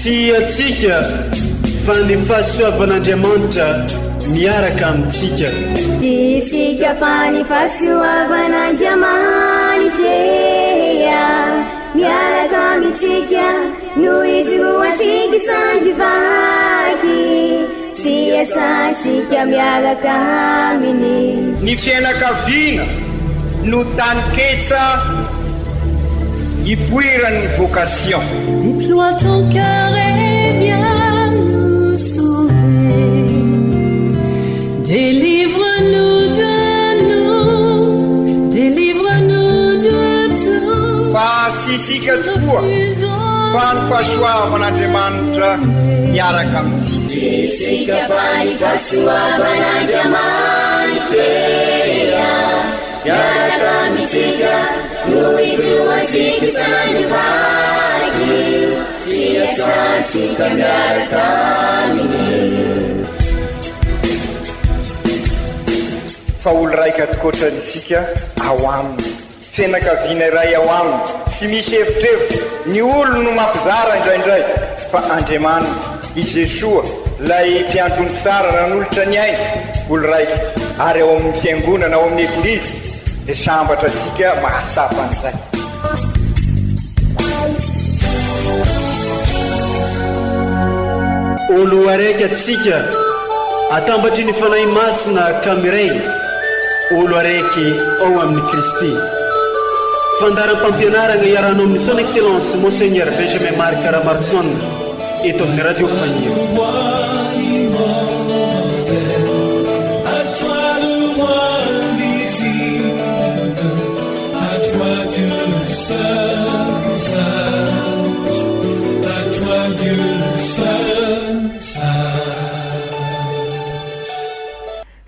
Tsy antsika fa ny fahasoavan'Andriamanitra miaraka amintsika. Tsy isika fa ny fahasoavan'Andriamanitra miaraka amintsika no ijoroantsika sandry vaky sy iasantsika miaraka aminy. Ny fianakaviana no taninketsa ipoiran'ny vocation. Déploie ton cœur et viens nous sauver Délivre-nous de nous, délivre-nous de tout Fa tsy isika tokoa fa ny fahasoavan'Andriamanitra miaraka amintsika. Tsy isika fa ny fahasoavan'Andriamanitra miaraka amintsika no ijoroantsika isan'andro vaky sy iasantsika miaraka aminy. Fa olo raika tokoatrany isika ao aminy. Fianakaviana iray ao aminy, tsy misy evitrevitra, ny olony no mampizara indraindray, fa Andriamanitra, i Jesoa, ilay mpiandry ondry tsara nanolotra ny ainy, olo raika, ary ao amin'ny Fiangonana, ao amin'ny Eglizy, dia sambatra antsika mahatsapa an'izay. Olo araiky atsika, atambatry ny Fanahy Masina ka miray, olo araiky ao amin'i Kristy. Fandaharam-pampianaragna iarahanao amin'ny Son Excellence Monseigneur Benjamin Marc Ramaroson eto amin'ny Radio Faniry.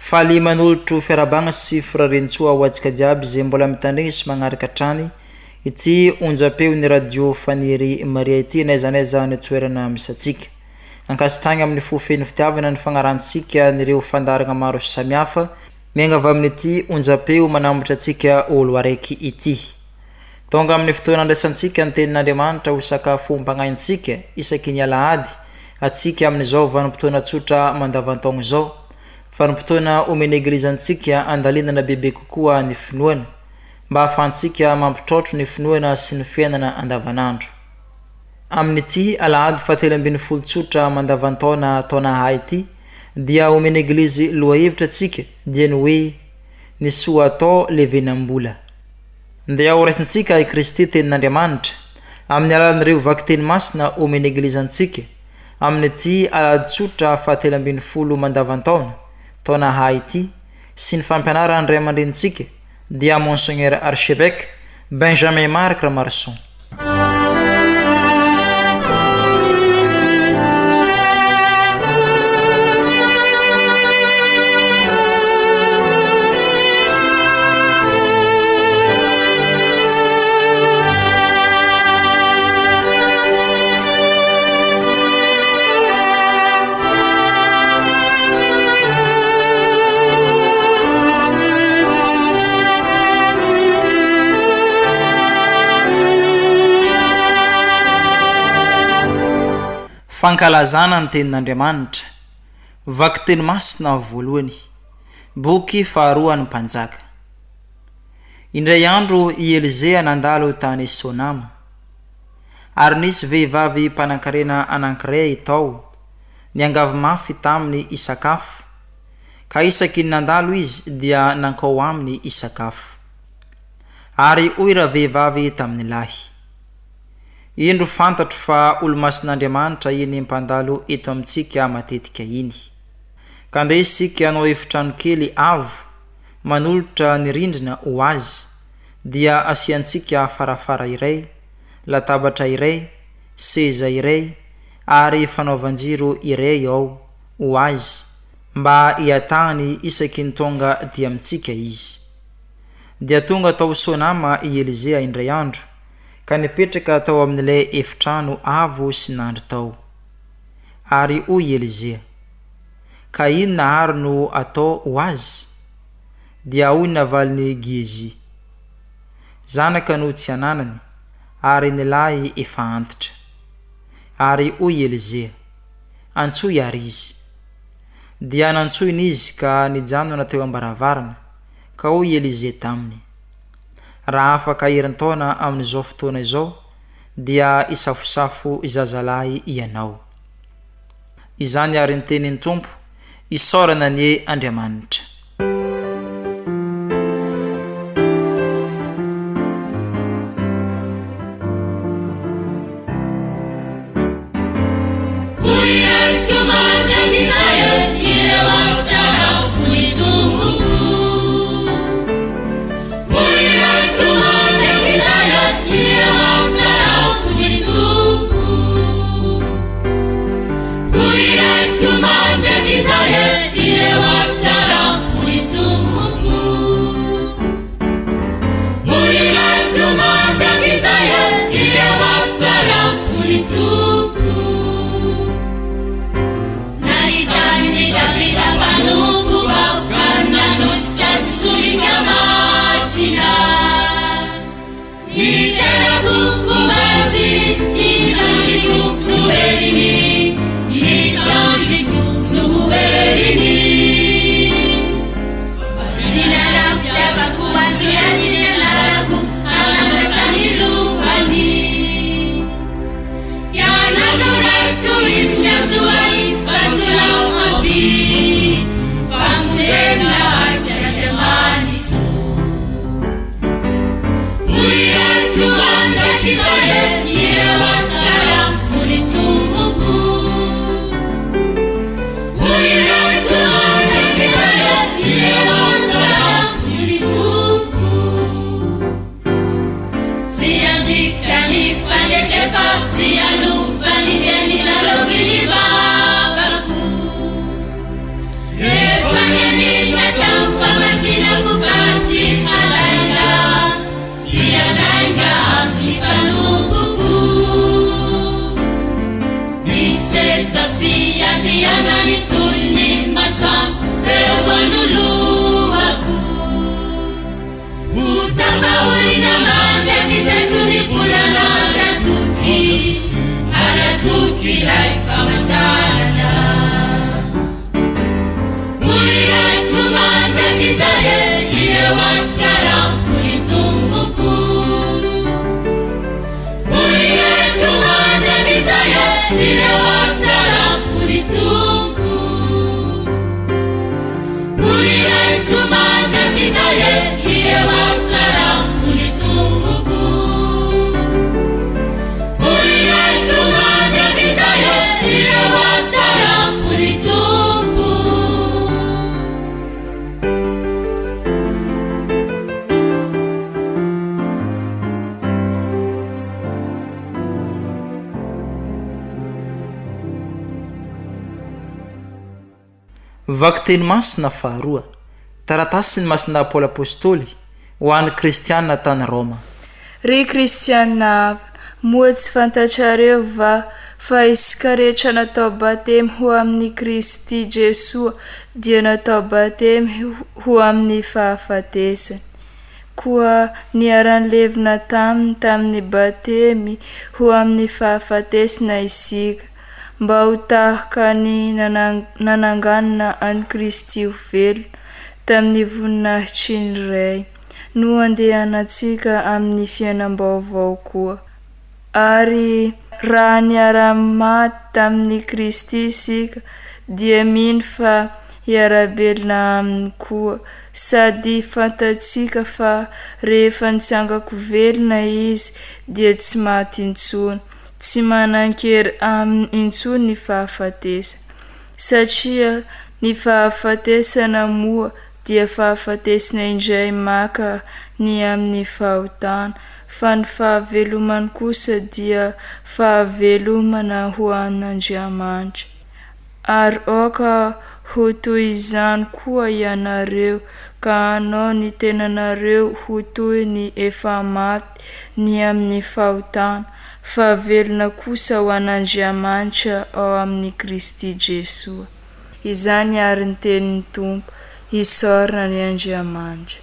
Faly manolotro fiarahabagna sy firariantsoa ho antsika jiaby izay mbola mitandregny sy magnaraka hatrany ity onjam-peon'ny radio Faniry Maria ity n'aiza n'aiza any an-toerana misy antsika. Ankasitrahagna amin'ny fo feno fitiavana ny fagnarahantsika an'ireo fandaharagna maro samihafa miainga avy amin'ity onjam-peo manambatra antsika olo araiky ity. Tonga amin'ny fotoana andraisantsika ny Tenin'Andriamanitra ho sakafom-pagnahintsika isaky ny alahady atsika amin'izao vanim-potoana tsotra mandavan-taogno izao. Vanim-potoana omen'ny Eglizy antsika andalinana bebe kokoa ny finoana, mba hahafahantsika mampitraotro ny finoana sy ny fiainana andavanandro. Amin'ity alahady fahatelo ambin'ny folo tsotra mandavan-taona taona A ity dia omen'ny Eglizy lohahevitra antsika dia ny hoe Ny soa atao levenam-bola. Ndeha ho raisintsika i Kristy Tenin'Andriamanitra, amin'ny alalan'ireo vakiteny masina omen'ny Eglizy antsika, amin'ity alahady tsotra fahatelo ambin'ny folo mandavan-taona, taona A ity, sy ny fampianaran'ny ray aman-drenintsika, dia Monseigneur Archevêque Benjamin Marc Ramaroson. Fankalazana ny Tenin'Andriamanitra, Vakiteny Masina voalohany, Boky faharoan'ny Mpanjaka. Indray andro i Elizea nandalo tany Sonama. Ary nisy vehivavy mpanankarena anankiray tao, niangavy mafy taminy hisakafo, ka isaky ny nandalo izy dia nankao aminy hisakafo. Ary hoy ravehivavy tamin'ny lahy, Indro fantatro fa olo-masin'Andriamanitra iny mpandalo eto amintsika matetika iny. Ka ndeha isika hanao efitrano kely avo manolotra ny rindrina ho azy, dia asiantsika farafara iray, latabatra iray, seza iray, ary fanaovan-jiro iray ao ho azy, mba hihatahany isaky ny tonga aty amintsika izy. Dia tonga tao Sonama i Elizea indray andro, ka nipetraka tao amin'ilay efitrano avo sy nandry tao. Ary hoy i Elizea, Ka inona àry no atao ho azy? Dia hoy ny navalin'i Giezi, Zanaka no tsy ananany, ary ny lahy efa antitra. Ary hoy i Elizea, Antsoy àry izy. Dia nantsoiny izy ka nijanona teo am-baravarana, ka hoy i Elizea taminy, Raha afaka herintaona amin'izao fotoana izao, dia hisafosafo zazalahy ianao. Izany àry ny tenin'ny Tompo, isaorana anie Andriamanitra. Vakiteny masina faharoa, Taratasin'i Masina Paoly Apostoly ho an'ny kristiana tany Roma. Ry kristiana havana, moa tsy fantatrareo va fa isika rehetra natao batemy ho amin'i Kristy Jesoa dia natao batemy ho amin'ny fahafatesany? Koa niara-nilevina taminy tamin'ny batemy ho amin'ny fahafatesana isika, mba ho tahaka ny nananganana an'i Kristy ho velona tamin'ny voninahitry ny Ray, no andehanantsika amin'ny fiainam-baovao koa. Ary raha niara-maty tamin'i Kristy isika, dia mino fa hiara-belona Aminy koa, sady fantatsika fa rehefa nitsangan-ko velona Izy, dia tsy maty intsony, tsy manan-kery Aminy intsony ny fahafatesana. Satria ny fahafatesana moa dia fahafatesana indray maka ny amin'ny fahotana, fa ny fahavelomany kosa dia fahavelomana ho an'Andriamanitra. Ary aoka ho toy izany koa ianareo, ka hanao ny tenanareo ho toy ny efa maty ny amin'ny fahotana, fa velona kosa ho an'Andriamanitra ao amin'i Kristy Jesoa. Izany àry ny tenin'ny Tompo, Isaorana anie Andriamanitra.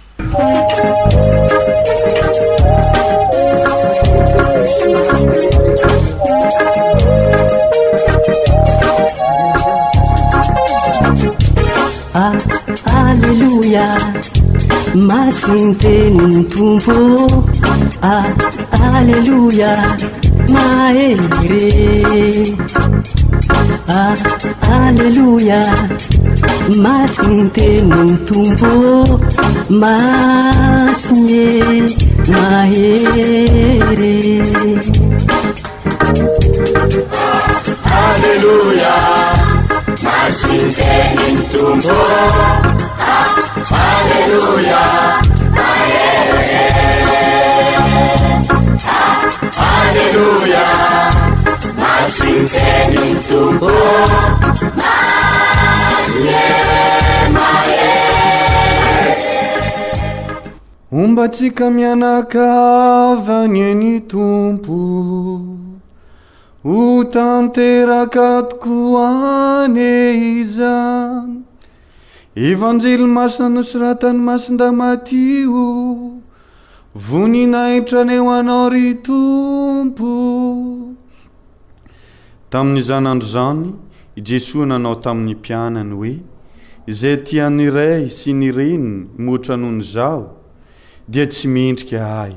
Masin'ny tenin'ny Tompo ô, a Aleloia, mahery e. A Aleloia, masin'ny tenin'ny Tompo ô, masina e, mahery e. Aleloia, masin'ny tenin'ny Tompo. Aleloia, mahery. Aleloia, masin'ny tenin'ny Tompo. Masina e, mahery. Homba antsika mianakavy anie ny Tompo. Ho tanteraka tokoa anie izany. Evanjely masina nosoratan'i Masindahy Matio. Voninahitra anie ho anao ry Tompo. Tamin'izany andro izany, i Jesoa nanao tamin'ny mpianany hoe, Izay tia ny ray sy ny reniny mihoatra noho ny Izaho, dia tsy mendrika Ahy.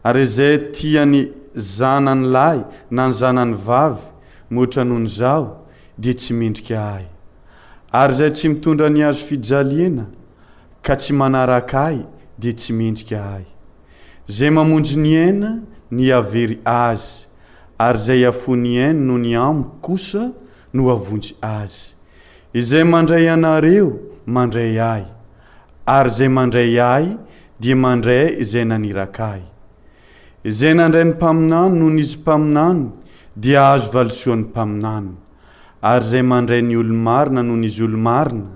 Ary izay tia ny zanany lahy na ny zanany vavy mihoatra noho ny Izaho, dia tsy mendrika Ahy. Ary izay tsy mitondra ny hazo fijaliana ka tsy manaraka Ahy, dia tsy mendrika Ahy. Izay mamonjy ny aina ny hahavery azy, ary izay hafoy ny ainy noho ny amiko kosa no hahavonjy azy. Izay mandray anareo, mandray Ahy, ary izay mandray Ahy dia mandray izay naniraka Ahy. Izay nandray ny mpaminany noho ny izy mpaminany dia hahazo valisoan'ny mpaminany, ary izay mandray ny olo-marina noho ny izy olo-marina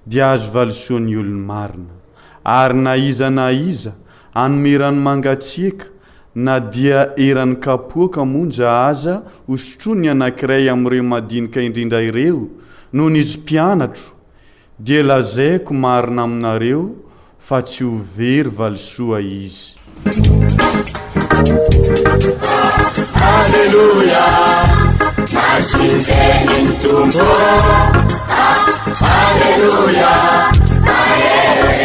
dia hahazo valisoan'ny olo-marina. Ary na iza na iza hanome rano mangatsiaka na dia eran'ny kapoaka monja aza hosotroin'ny anankiray amin'ireo madinika indrindra ireo noho ny izy mpianatro, dia lazaiko marina aminareo fa tsy ho very valisoa izy. Aleloia, masin'ny tenin'ny Tompo. Aleloia, mahery.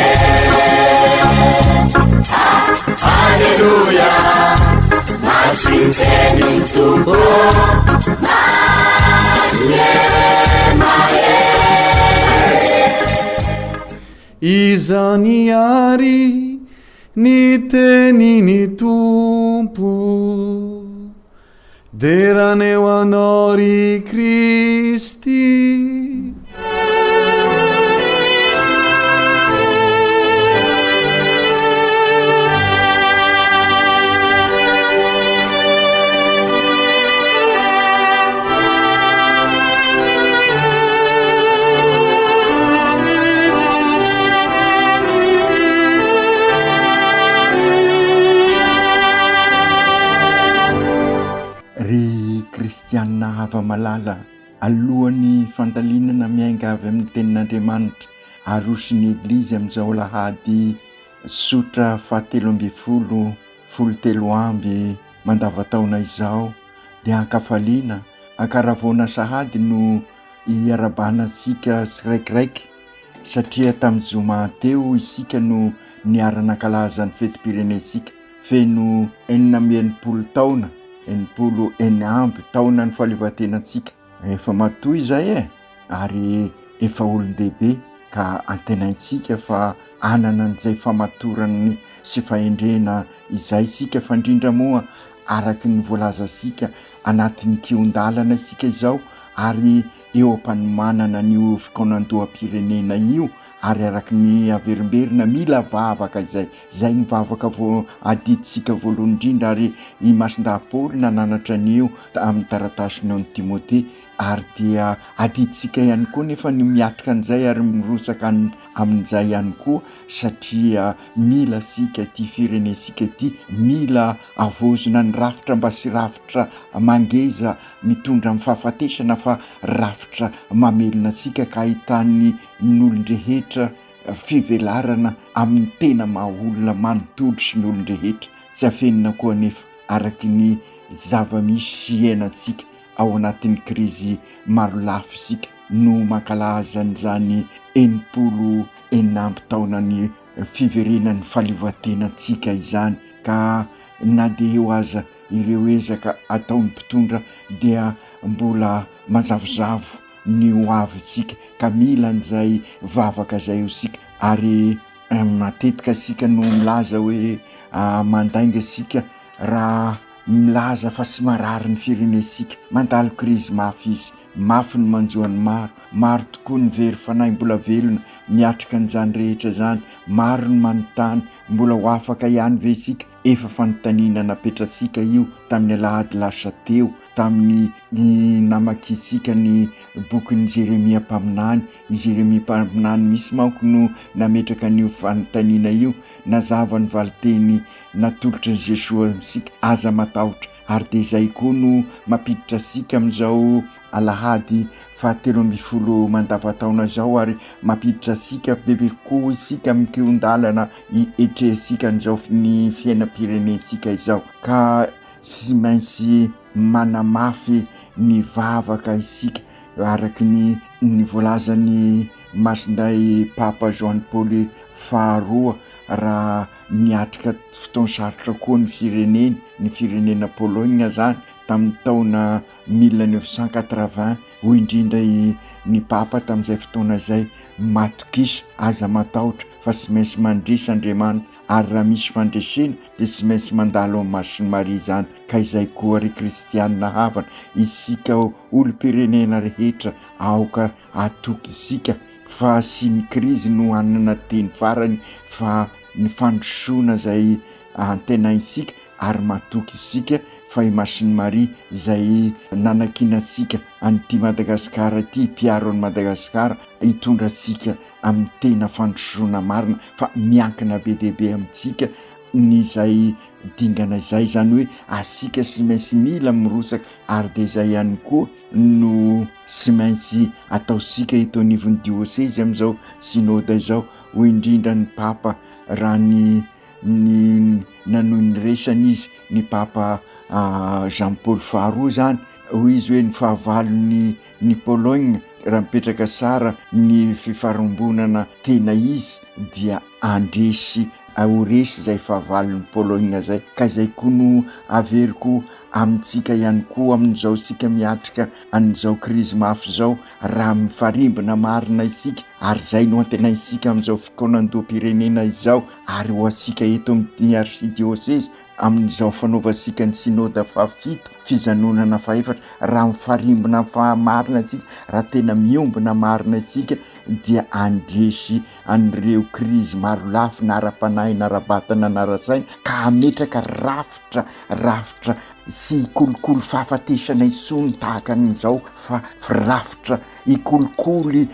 Aleloia, masin'ny tenin'ny Tompo. Masina, mahery. Izany àry Ny tenin'ny Tompo. Derana eo anao ry Kristy. Ry kristianina hava-malala, alohan'ny fandalinana miainga avy amin'ny Tenin'Andriamanitra aroson'ny Eglizy amin'izao alahady tsotra fahatelo ambinifolo 13 amby mandavataona izao dia ankafaliana, ankaravoana sahady no iarabana antsika tsiraikiraiky satria tamin'ny zoma teo isika no niara-nankalaza ny fetim-pirenentsika feno 66 taona, 66 taona ny fahaleovantenantsika. Efa matoa izay e! Ary efa olon-dehibe ka antenaintsika fa hanana an'izay famatoran'ny sy fahendrena izay isika fa indrindra moa araka ny voalazantsika anatin'ny kihon-dalana isika izao ary eo am-panomanana an'io fikaonandoham-pirenena io ary araka ny averimberina mila vavaka izay, izay ny vavaka vo adidintsika voalohany indrindra ary i Masindahy Paoly nananatra an'io amin'ny taratasiny ao Timothée ary dia adidintsika ihany koa nefa ny miatrika an'izay ary mirotsaka amin'izay ihany koa satria mila isika ity firenentsika ity, mila havaozina ny rafitra mba tsy rafitra mangeza mitondra amin'ny fahafatesana fa rafitra mamelona antsika ka ahitan'ny ny olon-drehetra fivelarana amin'ny tena maha olona manontolo sy ny olon-drehetra. Tsy afenina koa anefa araky ny zava-misy sy iainantsika ao anatin'ny krizy marolafy isika no mankalaza an'izany 66 taonan'ny. fiverenan'ny fahaleovantenantsika izany ka na dia eo aza ireo ezaka ataon'ny mpitondra dia mbola mazavozavo ny ho avintsika ka mila an'izay vavaka izay eo isika ary matetika isika no milaza hoe mandainga isika raha milaza fa tsy marary ny firenentsika, mandalo krizy mafy izy, mafy ny manjo an'ny maro, maro tokoa ny very fanahy mbola velona miatrika an'izany rehetra izany, maro ny manontany mbola ho afaka ihany ve isika, efa fanontaniana napetratsika io tamin'ny alahady lasa teo tamin'ny namakiantsika ny bokin'i Jeremia mpaminany, i Jeremia mpaminany mihitsy manko no nametraka an'io fanontaniana io, nazava ny valinteny natolotry ny Jesoa amintsika, aza matahotra, ary dia izay koa no mampiditra antsika amin'izao alahady fahatelo 13 mandavataona izao ary mampiditra antsika bebe kokoa isika amin'ny kihon-dalana hietrehantsika an'izao ny fiainam-pirenentsika izao ka tsy maintsy manamafy ny vavaka isika araka ny ny voalazan'ny Masindahy Papa Joany Paoly faharoa raha niatrika fotoan-sarotra koa ny fireneny, ny firenena Pologne zany tamin'ny taona 1980, hoy indrindra i ny Papa tamin'izay fotoana izay, matokisa, aza matahotra fa tsy maintsy mandresy Andriamanitra ary raha misy fandresena dia tsy maintsy mandalo amin'i Masin'i Maria izany, ka izay koa ry kristianina havana, isika olom-pirenena rehetra aoka hatoky isika fa sy ny krizy no hanana teny farany fa ny fandrosoana izay antenaintsika ary matoky isika fa i Masin'i Maria izay nanakiana antsika an'ity Madagasikara ity, mpiaro an'i Madagasikara, hitondra antsika amin'ny tena fandrosoana marina fa miankina be dia be amintsika ny izay dingana izay, izany hoe asika sy maintsy mila mirotsaka ary dia izay ihany koa no sy maintsy ataontsika eto anivon'ny diosezy amin'izao synoda izao, hoy indrindra ny Papa raha ny ny nanohy ny resany izy, ny Papa Jean Paul faharoa izany, hoy izy hoe ny fahavalon'ny ny Pologne raha mipetraka tsara ny fifarimbonana tena izy dia handresy ho resy izay fahavalon'ny Pologne izay, ka izay koa no averiko amintsika ihany koa amin'izao isika miatrika an'izao krizy mafy izao, raha mifarimbona marina isika ary izay no antenaintsika amin'izao fikaonandoham-pirenena izao ary ho antsika eto amin'ny archidiocese amin'izao fanaovantsika ny synoda fahafito, fijanonana fahefatra, raha mifarimbona marina isika, raha tena miombona marina isika dia handresy an'ireo krizy marolafy na ara-panahy na ara-batana na ara-tsaina ka hametraka rafitra rafitra tsy hikolokolo fahafatesana intsony tahaka an'izao fa rafitra hikolikoly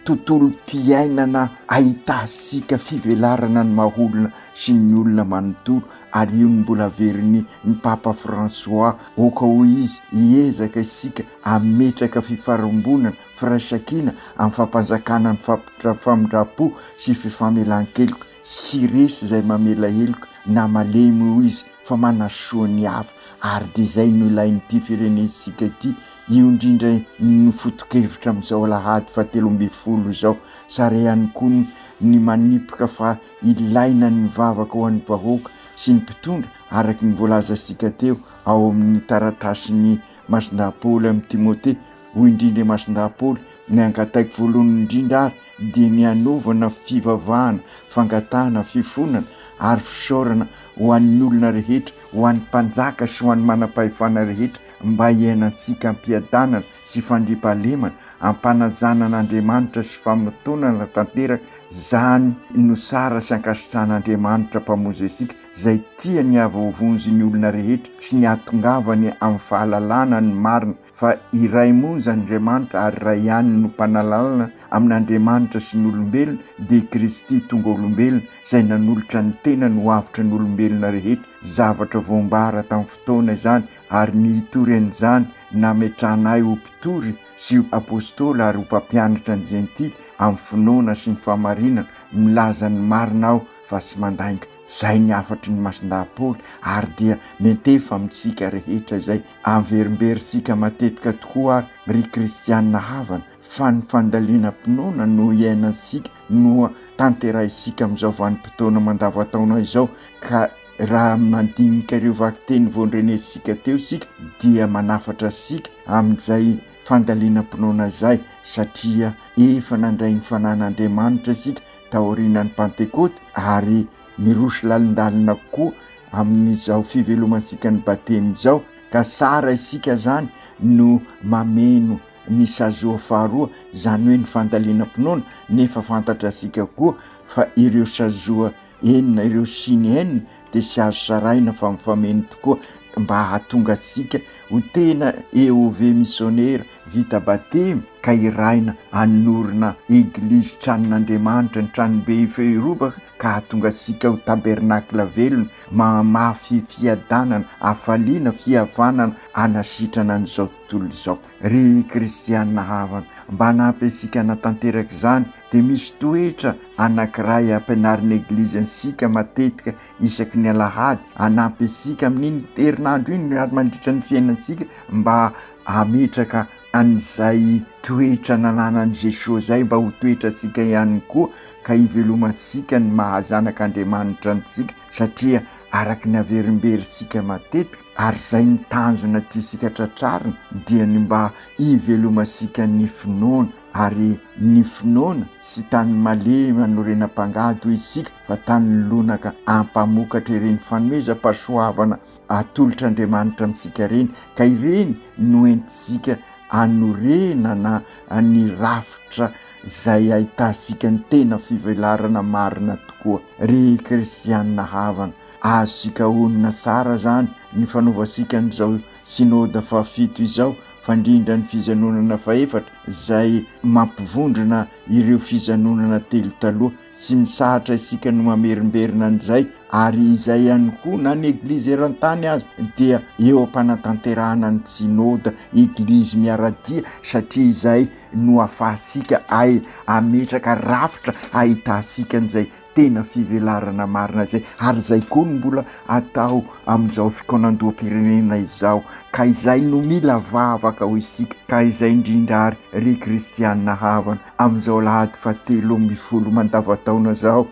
tontolom-piainana ahitantsika fivelarana ny maha olona sy ny olona manontolo ary io no mbola averin'ny ny Papa François aoka hoy izy hiezaka isika hametraka fifarimbonana firaisankina amin'ny fampanjakana ny famindram-po sy fifamelan-keloka sy resy izay mamela heloka na malemy hoy izy fa manasoa ny hafa ary dia izay no ilain'ity firenentsika ity io indrindra no foto-kevitra amin'izao alahady fahatelo 13 izao sary ihany koa ny manipika fa ilaina ny vavaka ho an'ny vahoaka sy ny mpitondra araka ny voalazantsika teo ao amin'ny taratasin'ny Masindahy Paoly amin'i Timote Hoy indrindra i Masindahy Paoly, Ny angataiko voalohany indrindra àry dia ny hanaovana fivavahana, fangatahana, fifonana ary fisaorana ho an'ny olona rehetra, ho an'ny mpanjaka sy ho an'ny manam-pahefana rehetra, mba hiainantsika am-piadanana sy fandriampahalemana, am-panajana an'Andriamanitra sy famotonana tanteraka. Izany no tsara sy ankasitrahan'Andriamanitra Mpamonjy antsika, izay tia ny hahavoavonjy ny olona rehetra sy ny hahatongavany amin'ny fahalalana ny marina. Fa iray monja Andriamanitra ary iray ihany no mpanalalana amin'Andriamanitra sy ny olombelona, dia i Kristy tonga olombelona, izay nanolotra ny tenany ho avotra ny olombelona rehetra, zavatra voambara tamin'ny fotoana izany, ary ny hitory an'izany nametrahana ahy ho mpitory sy ho apostoly ary ho mpampianatra ny jentily amin'ny finoana sy ny fahamarinana, milaza ny marina aho fa tsy mandainga. Izay ny hafatry ny Masindahy Paoly ary dia miantefa amintsika rehetra izay averimberintsika matetika tokoa ary ry kristiana havana fa ny fandalinam-pinoana no iainantsika no tanterahintsika amin'izao vanim-potoana mandavantaona izao ka raha mandinika ireo vakiteny vao ndrenesintsika teo isika dia manafatra antsika amin'izay fandalinam-pinoana izay satria efa nandray ny fanan'Andriamanitra isika taorianan'ny Pantekoty ary miroso lalindalina kokoa amin'izao fivelomantsika ny Batemy izao ka tsara isika izany no mameno ny sazoa faharoa izany hoe ny fandalinam-pinoana nefa fantatrasika koa fa ireo sazoa enina ireo siny enina dia tsy azo sarahina fa mifameno tokoa mba hahatonga antsika ho tena EOV misionera vita batemy ka irahina hanorina eglizy tranon'Andriamanitra ny tranobe Ifehirobaka ka hahatonga antsika ho tabernakla velona mahamafy fiadanana, hafaliana, fihavanana hanasitrana an'izao tontolo izao. Ry kristiana havana, mba hanampy antsika hanatanteraka izany dia misy toetra anankiray ampianarin'ny Eglizy antsika matetika isaky ny alahady, hanampy antsika amin'iny herinandro iny ary mandritra ny fiainantsika mba hametraka an'izay toetra nananan'i Jesoa izay mba ho toetrantsika ihany koa ka hivelomantsika ny maha zanak'Andriamanitra antsika satria araka ny averimberintsika matetika ary izay ny tanjona tiantsika tratrarina dia ny mba hivelomantsika ny finoana ary ny finoana sy tany malemy anorenam-pangady hoy isika fa tany lonaka ampamokatra ireny fanomezam-pahasoavana atolotr'Andriamanitra amintsika ireny ka ireny no entintsika anorenana ny rafitra izay ahitantsika ny tena fivelarana marina tokoa. Ry kristianina havana, azontsika honina tsara izany ny fanaovantsika an'izao Synoda fahafito izao, fa indrindra ny fijanonana fahefatra izay mampivondrona ireo fijanonana telo taloha. Tsy mitsahatra isika no mamerimberina an'izay ary izay ihany koa na ny Eglizy eran-tany aza dia eo am-panatanterahana ny Synoda Eglizy miara-dia satria izay no ahafahantsika hay hametraka rafitra ahitantsika an'izay tena fivelarana marina izay ary izay koa no mbola atao amin'izao fikaonandoham-pirenena izao ka izay no mila vavaka ho isika ka izay indrindra ary ry kristiana havana amin'izao alahady fahatelo ambin'ny folo mandavataona izao,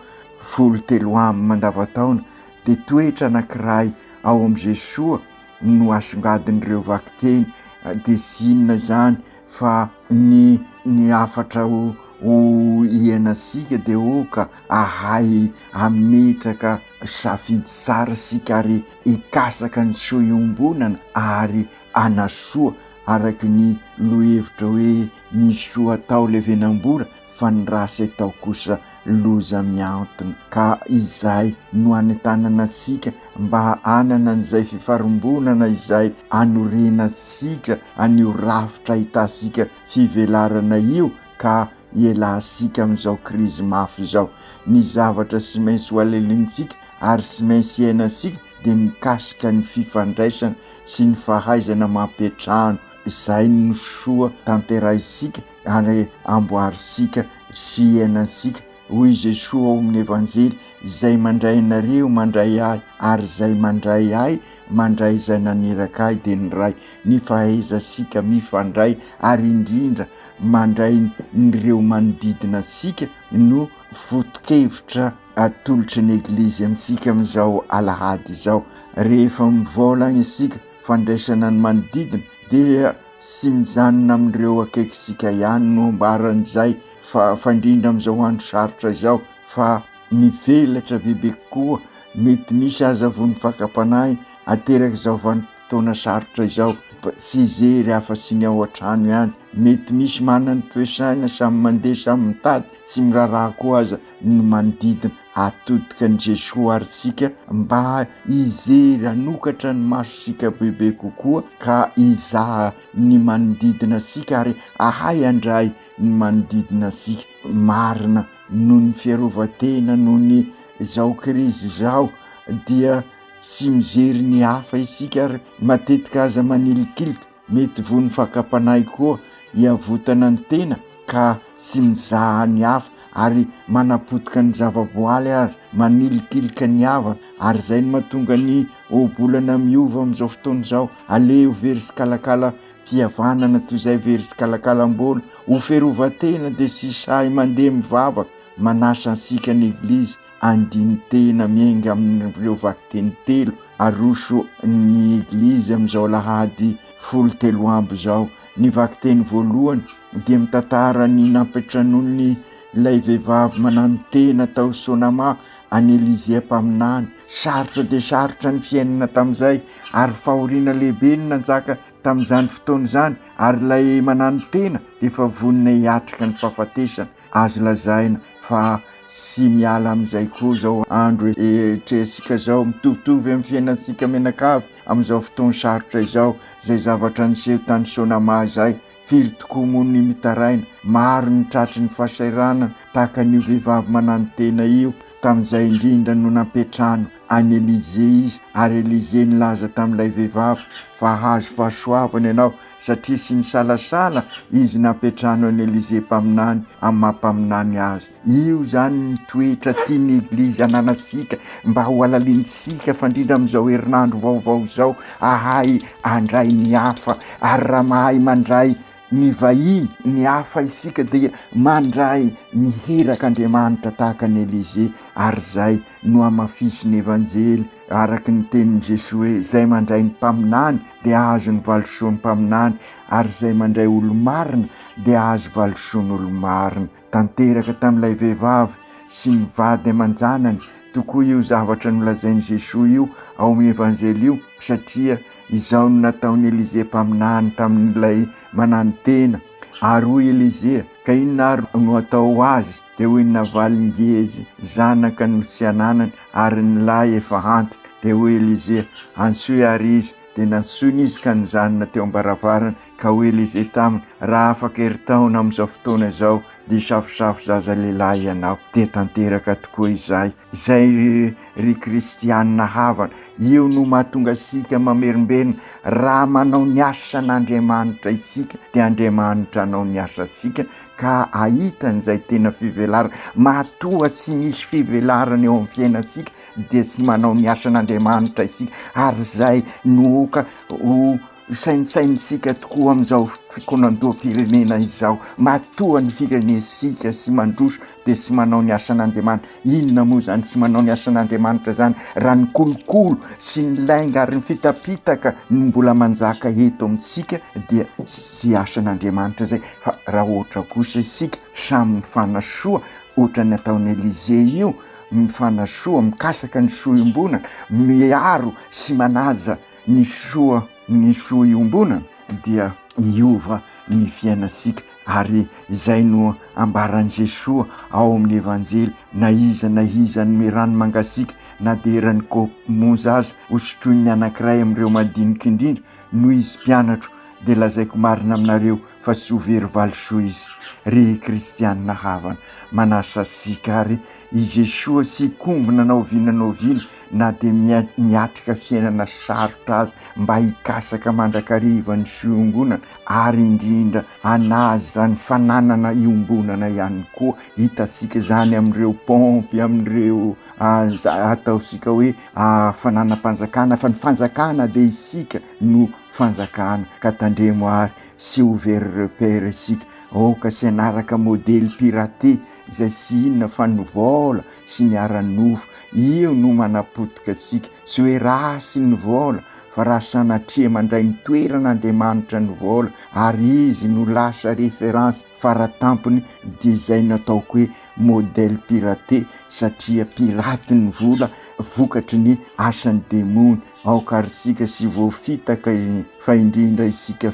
13 mandavataona, dia toetra anankiray ao amin'i Jesoa no asongadin'ireo vakiteny, dia tsy inona izany fa ny ny hafatra ho ho iainantsika dia oka ahay hametraka safidy tsara isika ary hikasaka ny soa iombonana ary hanasoa araka ny lohevitra hoe ny soa atao levenam-bola fa ny ratsy atao kosa loza mihantona ka izay no anentanana antsika mba hanana an'izay fifarimbonana izay anorenantsika an'io rafitra ahitantsika fivelarana io ka ialansika amin'izao krizy mafy izao. Ny zavatra tsy maintsy ho alelinintsika ary tsy maintsy iainantsika dia mikasika ny fifandraisana sy ny fahaizana mampiantrano izay no soa tanterahintsika ary amboarintsika sy iainantsika. Hoy Jesoa ao amin'ny Evanjely, Izay mandray anareo mandray ahy, ary izay mandray ahy mandray izay naniraka ahy, dia ny Ray. Ny fahaizantsika mifandray ary indrindra mandray ireo manodidina antsika no foto-kevitra atolotry ny Eglizy amintsika amin'izao alahady izao. Rehefa mivaolagna isika fandraisana ny manodidina dia tsy mijanona amin'ireo akaikisika ihany no ambaran'izay fa fa indrindra amin'izao andro sarotra izao fa mivelatra bebe kokoa, mety misy aza voan'ny fakam-panahy aterak'izao vanim-potoana sarotra izao, tsy hijery afa-tsy ny ao an-trano ihany, mety misy manana ny toe-saina samy mandeha samy mitady, tsy miraharaha koa aza ny manodidina, atodika an'i Jesoa ary tsika mba hijery hanokatra ny masontsika bebe kokoa ka hizaha ny manodidina antsika ary hahay handray ny manodidina antsika marina noho ny fiarovan-tena noho ny izao krizy izao dia tsy mijery ny hafa isika ary matetika aza manilikilika mety voan'ny fakam-panahy koa hiavotana ny tena ka tsy mizaha ny hafa. ary manapotika ny zavaboaly aza, manilikilika ny havana, ary izay no mahatonga ny ohabolana miova amin'izao fotoana izao, aleo very tsikalakala fihavanana toy izay very tsikalakalam-bola, ho fiarovan-tena dia tsy sahy mandeha mivavaka, manasa antsika ny Eglizy andinin-tena miainga amin'ireo vakiteny telo aroso ny Eglizy amin'izao alahady 13 izao. Ny vakiteny voalohany dia mitantara ny nampiantranoan'ny ilay vehivavy mananotena tao Sonama an'i Elizea mpaminany. Sarotra dia sarotra ny fiainana tamin'izay ary fahoriana lehibe no nanjaka tamin'izany fotoana izany ary ilay mananotena dia efa vonona hiatrika ny fahafatesana. Azo lazaina fa tsy miala amin'izay koa izao andro etrehantsika izao, mitovitovy amin'ny fiainantsika mianakavy amin'izao fotoan-sarotra izao, izay zavatra niseho tany Sonama izay. Firy tokoa moa ny mitaraina, maro ny tratry ny fahasahiranana tahaka an'io vehivavy mananotena io. Tamin'izay indrindra no nampiantrano an'i Elize izy, ary Elize nilaza tamin'ilay vehivavy fa hahazo fahasoavana ianao satria tsy nisalasala izy nampiantrano an'i Elize mpaminany amin'ny maha mpaminany azy. Io izany ny toetra tian'ny Eglizy ananantsika mba ho halalinintsika fa indrindra amin'izao herinandro vaovao izao, hahay handray ny hafa ary raha mahay mandray ny vahiny, ny hafa isika dia mandray ny herak'Andriamanitra tahaka an'i Elize ary izay no hamafisin'ny Evanjely araka ny tenin'i Jesoa hoe, izay mandray ny mpaminany dia hahazo ny valisoan'ny mpaminany, ary izay mandray olo-marina dia hahazo valisoan'olo-marina. Tanteraka tamin'ilay vehivavy sy ny vady aman-janany tokoa io zavatra nolazain'i Jesoa io ao amin'ny Evanjely io, satria izao no nataon'i Elise mpaminany tamin'ilay mananotena, Ary hoy Elise, Ka inona ary no atao ho azy? Dia hoy ny navalin'i Gehazy, Zanaka no tsy ananany, ary ny lahy efa antitra. Dia hoy Elise, Antsoy àry izy. Dia nantsoiny izy ka nijanona teo am-baravarana. Ka hoy Elise taminy, Raha afaka herintaona amin'izao fotoana izao, dia hisafosafo zaza lehilahy ianao. Dia tanteraka tokoa izay. Izay ry kristianina havana, io no mahatonga antsika mamerimberina, raha manao ny asan'Andriamanitra isika dia Andriamanitra hanao ny asantsika ka hahita an'izay tena fivelarana. Matoa tsy misy fivelarana eo amin'ny fiainantsika dia tsy manao ny asan'Andriamanitra isika ary izay no oka ho Saintsainintsika tokoa amin'izao fikonan-doham-pirenena izao. Matoa ny firenentsika sy mandroso dia tsy manao ny asan'Andriamanitra. Inona moa izany tsy manao ny asan'Andriamanitra izany raha ny kolokolo sy ny lainga ary ny fitapitaka no mbola manjaka eto amintsika dia tsy asan'Andriamanitra izay. Fa raha ohatra kosa isika samy mifanasoa ohatran'ny ataon'i Elysée io, mifanasoa, mikasaka ny soa iombonana, miaro sy manaja ny soa ny soa iombonana dia hiova ny fiainantsika ary izay no ambaran'i Jesoa ao amin'ny Evanjely na iza na iza hanome rano mangasiaka na dia eran'ny kaopy monja aza hosotroin'ny anankiray amin'ireo madinika indrindra noho izy mpianatro dia lazaiko marina aminareo fa tsy ho very valisoa izy. Ry kristianina havana, manasa antsika ary i Jesoa tsy hikombona na oviana na oviana na dia miatrika fiainana sarotra aza mba hikasaka mandrakariva ny fiombonana ary indrindra hanaja ny fananana iombonana ihany koa. Hitantsika izany amin'ireo paompy, amin'ireo ataontsika hoe fananam-panjakana fa ny fanjakana dia isika no fanjakana ka tandremo ary sy ho very repère isika. Aoka tsy hanaraka modely piraté izay tsy inona fa ny vola sy ny ara-nofo. Io no manapotika antsika. Tsy hoe ratsy ny vola fa raha sanatria mandray ny toeran'Andriamanitra ny vola ary izy no lasa référence faratampony dia izay no ataoko hoe modèle piraté satria piraty ny vola vokatry ny asan'ny demony. Aoka ary isika tsy voafitaka fa indrindra isika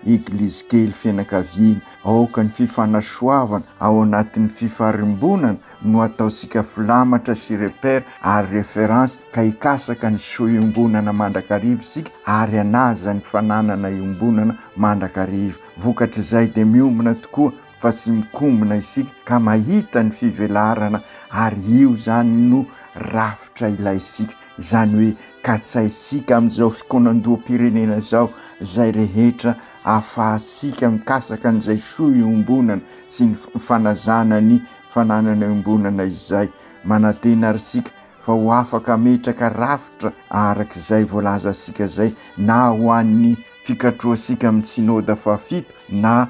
Eglizy kely fianakaviana. Aoka ny fifanasoavana ao anatin'ny fifarimbonana no ataontsika filamatra sy repère ary référence ka hikasaka ny soa iombonana mandrakariva isika ary hanaja ny fananana iombonana mandrakariva. Vokatr'izay dia miombona tokoa fa tsy mikombona isika ka mahita ny fivelarana ary io izany no rafitra ilaintsika. Izany hoe katsahintsika amin'izao fikaonandoham-pirenena izao izay rehetra ahafahantsika mikasaka an'izay soa iombonana sy ny fanajana ny. fananana iombonana izay. Manantena àry isika fa ho afaka hametraka rafitra araka izay voalazantsika izay na ho an'ny fikatrohantsika amin'ny Synoda fahafito na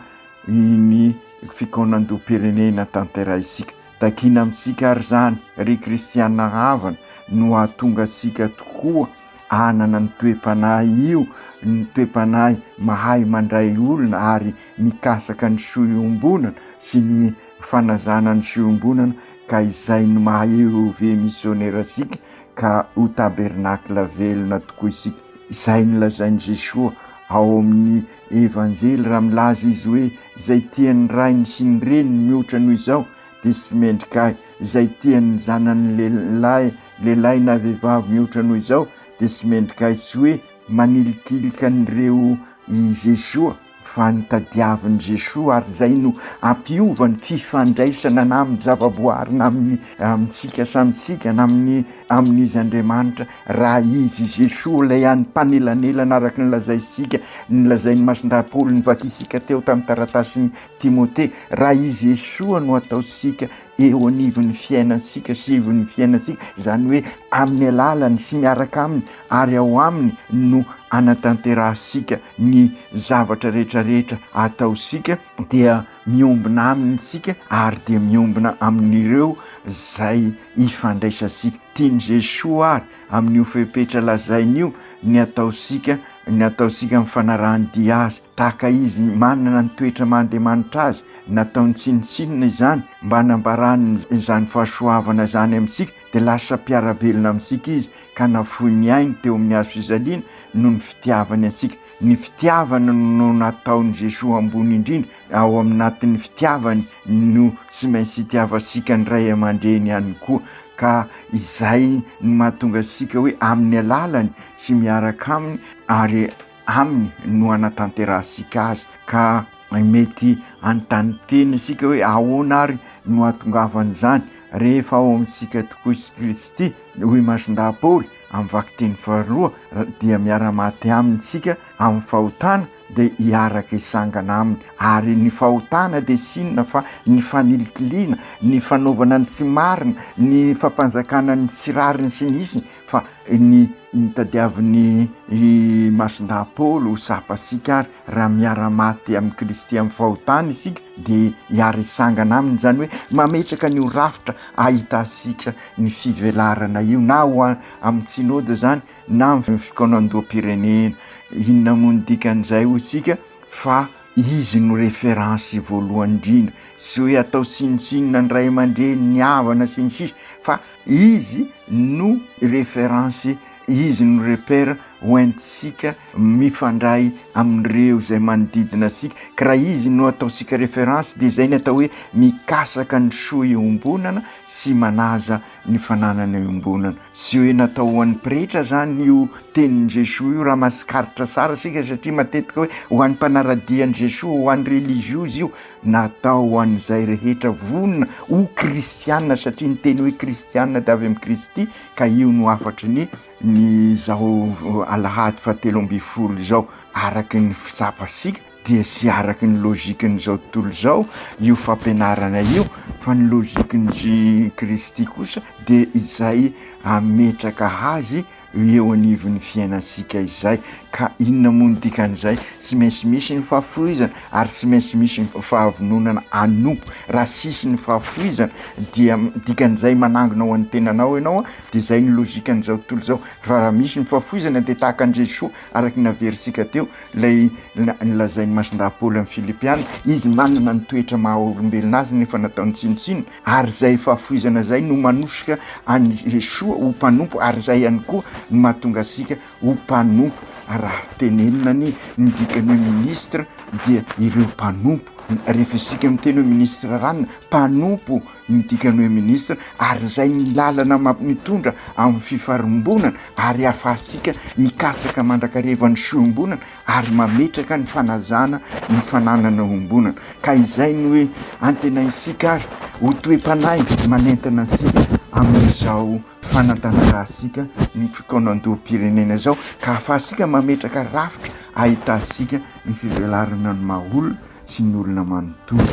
ny fikaonandoham-pirenena tanterahintsika. Takiana amintsika àry izany, ry kristiana havana, no hahatonga antsika tokoa hanana ny toe-panahy io, ny toe-panahy mahay mandray olona ary mikasaka ny soa iombonana sy ny fanazana ny soa iombonana ka izay no maha EOV misionera antsika ka ho tabernakla velona tokoa isika. Izay no lazain'i Jesoa ao amin'ny Evanjely raha milaza izy hoe izay tian'ny rainy sy ny reniny mihoatra noho izao dia tsy mendrika ahy, izay tian'ny zanany lehilahy lehilahy na vehivavy mihoatra noho izao dia tsy mendrika ahy, tsy hoe manilikilika an'ireo i Jesoa fa ny tadiavin'i Jesoa ary izay no hampiova ny fifandraisana na amin'ny zavaboary na amin'ny amintsika samy tsika na amin'ny amin'izy Andriamanitra raha izy Jesoa ilay hany mpanelanelana araka ny lazaintsika ny lazain'i Masindahy Paoly novakisika teo tamin'ny taratasin'i Timote raha izy Jesoa no ataontsika eo anivon'ny fiainantsika sy ivon'ny fiainantsika, izany hoe amin'ny alalany sy miaraka aminy ary ao aminy no anatanterahantsika ny zavatra rehetra rehetra ataontsika dia miombona aminy isika ary dia miombona amin'ireo izay ifandraisantsika. Tian'i Jesoa ary amin'io fepetra lazainy io ny ataontsika ny ataontsika amin'ny fanarahan-dia azy. Tahaka izy manana ny toetra maha Andriamanitra azy, nataony tsinontsinona izany mba hanambarany izany fahasoavana izany amintsika, dia lasa mpiara-belona amintsika izy ka nafoy ny ainy teo amin'ny hazo fijaliana noho ny fitiavany antsika. Ny fitiavana no nataon'i Jesoa ambony indrindra, ao aminatin'ny fitiavany no tsy maintsy itiavantsika ny ray aman-dreny ihany koa, ka izay no mahatonga antsika hoe amin'ny alalany sy miaraka aminy ary Aminy no hanatanterahantsika azy. Ka mety hanontany tena isika hoe ahoana ary no hahatongavan'izany rehefa ao amintsika tokoa i Kristy? Hoy Masindahy Paoly amin'ny vakiteny faharoa dia miara-maty aminy isika amin'ny fahotana dia hiaraka hisangana aminy. Ary ny fahotana dia tsy inona fa ny fanilikiliana, ny fanaovana ny tsy marina, ny fampanjakana ny tsy rariny sy ny hitsiny fa ny nitadiavin'i Masindahy Paoly ho sapantsika ary raha miara-maty amin'i Kristy amin'ny fahotana isika dia hiara-hisangana aminy, izany hoe mametraka an'io rafitra ahitantsika ny fivelarana io na ho amin'ny Synoda izany na amin'ny fikaonandoham-pirenena. Inona moa ny dikan'izay hoy isika fa Izy no référence voalohany indrindra, tsy hoe atao tsinontsinona ny ray aman-dreny, ny havana sy ny sisa fa izy no référence, izy no repère hoentintsika mifandray amin'ireo izay manodidina antsika, ka raha izy no ataontsika référence dia izay ny atao hoe mikasaka ny soa iombonana sy manaja ny fananana iombonana. Tsy hoe natao ho an'ny pretra zany io tenin'i Jesoa io raha mahatsikaritra tsara isika satria matetika hoe ho an'ny mpanara-dia an'i Jesoa, ho an'ny reliziozy io, natao ho an'izay rehetra vonona ho kristiana satria ny teny hoe kristiana dia avy amin'i Kristy ka io no hafatry ny ny izao alahady fahatelo ambin'ny folo izao araka ny fitsapantsika. dia tsy araka ny logique-n'izao tontolo izao io fampianarana io fa ny logique-n'i Kristy kosa dia izay hametraka azy eo anivon'ny fiainantsika izay. Ka inona moa ny dikan'izay? Tsy maintsy misy ny fahafohizana ary tsy maintsy misy ny fahavononana hanompo. Raha tsisy ny fahafohizana dia dikan'izay manangona ho an'ny tenanao ianao dia izay ny logique-n'izao tontolo izao. Fa raha misy ny fahafohizana dia tahaka an'i Jesoa araka ny naverintsika teo Ilay nolazain'i Masindahy Paoly amin'ny Filipiana, izy manana ny toetra maha olombelona azy nefa nataony tsinontsinona, ary izay fahafoizana izay no manosika an'i Jesoa ho mpanompo, ary izay ihany koa no mahatonga antsika ho mpanompo. Raha tenenina anie ny dikan'ny hoe ministre dia ireo mpanompo, rehefa isika miteny hoe ministre ranona, mpanompo ny dikan'ny hoe ministre, ary izay ny lalana mitondra amin'ny fifarimbonana ary ahafahantsika mikatsaka mandrakariva ny soa iombonana ary mametraka ny fanajana ny fananana iombonana. Ka izay no hoe antenaintsika ary ho toe-panahy manentana antsika amin'izao fanatanterahantsika ny fikaonandoham-pirenena izao ka ahafahantsika mametraka rafitra ahitantsika ny fivelarana ny maha olona sy ny olona manontolo.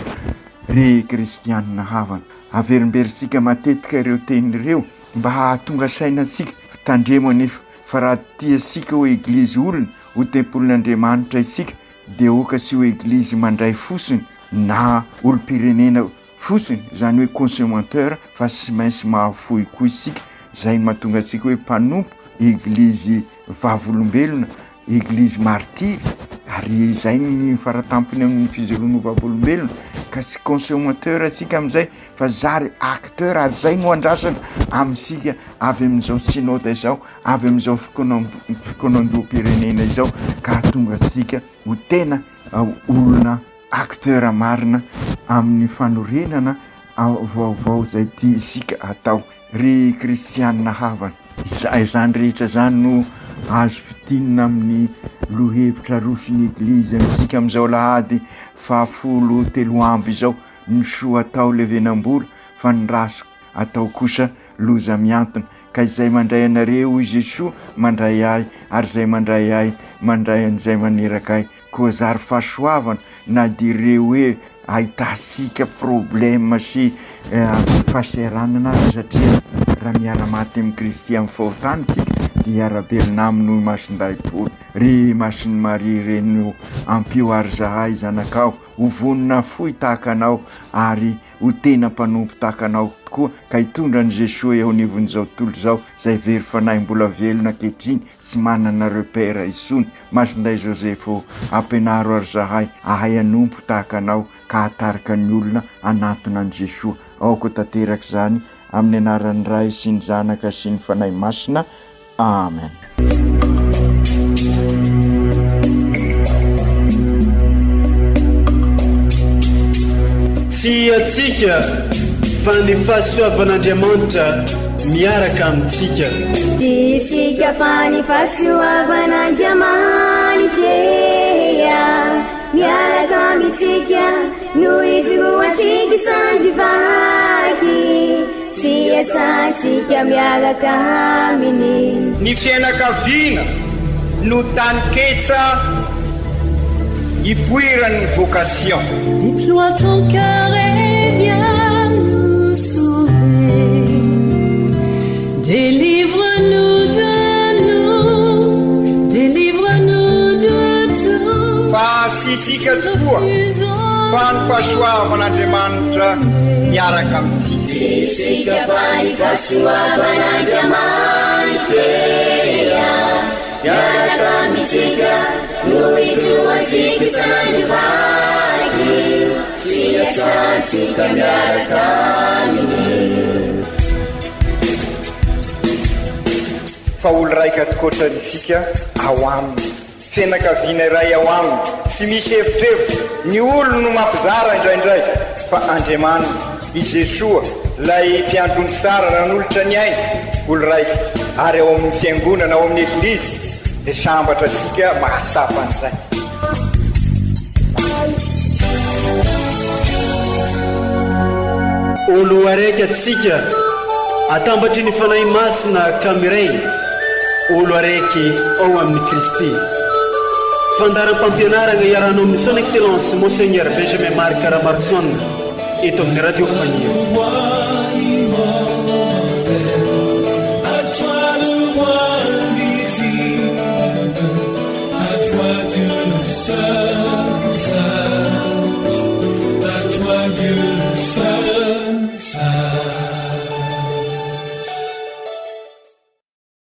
Ry kristianina havana, averimberintsika matetika ireo teny ireo mba hahatonga saina antsika. Tandremo anefa fa raha tiantsika ho Eglizy olona, ho tempolin'Andriamanitra isika dia aoka tsy ho Eglizy mandray fotsiny na olom-pirenena fotsiny, izany hoe consommateur, fa tsy maintsy mahafoy koa isika, izay no mahatonga antsika hoe mpanompo, Eglizy vavolombelona, Eglizy martiry, ary izay ny faratampony amin'ny fijoroana ho vavolombelona, ka tsy consommateur isika amin'izay fa zary acteur, ary izay no andrasana amintsika avy amin'izao synode izao, avy amin'izao fikaonandoham-pirenena izao, ka hahatonga antsika ho tena olona acteur marina amin'ny fanorenana vaovao izay tiantsika atao. Ry kristianina havana, izany rehetra izany no azo fintinina amin'ny lohevitra aroson'ny Eglizy amintsika amin'izao alahady fahafolo teloamby izao, ny soa atao levenam-bola fa ny ratsy atao kosa loza mihantona. Ka izay mandray anareo, hoy Jesoa, mandray ahy, ary izay mandray ahy, mandray an'izay maniraka ahy. Koa zary fahasoavana na dia ireo hoe ahitantsika problème sy fahasahiranana aza satria raha miara-maty amin'i Kristy amin'ny fahotana isika dia hiara-belona aminy hoy Masindahy Paoly. Ry Masin'i Maria Reny ô, ampio ary zahay zanakao ho vonona fohy tahaka anao ary ho tena mpanompo tahaka anao tokoa ka hitondra an'i Jesoa eo anivon'izao tontolo izao izay very fanahy mbola velona ankehitriny tsy manana repère intsony. Masindahy Joseph ô, ampianaro ary zahay ahay hanompo tahaka anao ka hahatarika ny olona hanantona an'i Jesoa. Aoka ho tanteraka izany amin'ny anaran'ny Ray sy ny Zanaka sy ny Fanahy Masina. Amen. Tsy antsika fa ny fahasoavan'Andriamanitra miaraka amintsika. Tsy isika fa ny fahasoavan'Andriamanitra miaraka amintsika no ijoroantsika sandry vaky sy iasantsika miaraka aminy. Ny fiainakaviana no taninketsa ipoiran'ny vocation. Déploie ton cœur et viens nous sauver. Délivre-nous de nous, délivre-nous de tout. Fa tsy isika tokoa, fa ny fahasoavan'Andriamanitra miaraka amintsika. Tsy isika fa ny fahasoavan'Andriamanitra miaraka amintsika no ijoroantsika isan'andro vaky sy iasantsika miaraka aminy. Fa olo raika tokoatra isika ao aminy. Fianakaviana iray ao aminy, tsy misy evitrevitra, ny olony no mampizara indraindray, fa Andriamanitra, i Jesoa, ilay Mpiandry ondry tsara nanolotra ny ainy, olo raika, ary ao amin'ny Fiangonana, ao amin'ny Eglizy, dia sambatra antsika mahatsapa an'izay. Olo araiky atsika atambatry ny Fanahy Masina ka miray olo araiky ao amin'i Kristy. Fandaharam-pampianaragna iarahanao amin'ny Son Excellence Monseigneur Benjamin Marc Ramaroson eto amin'ny Radio Faniry.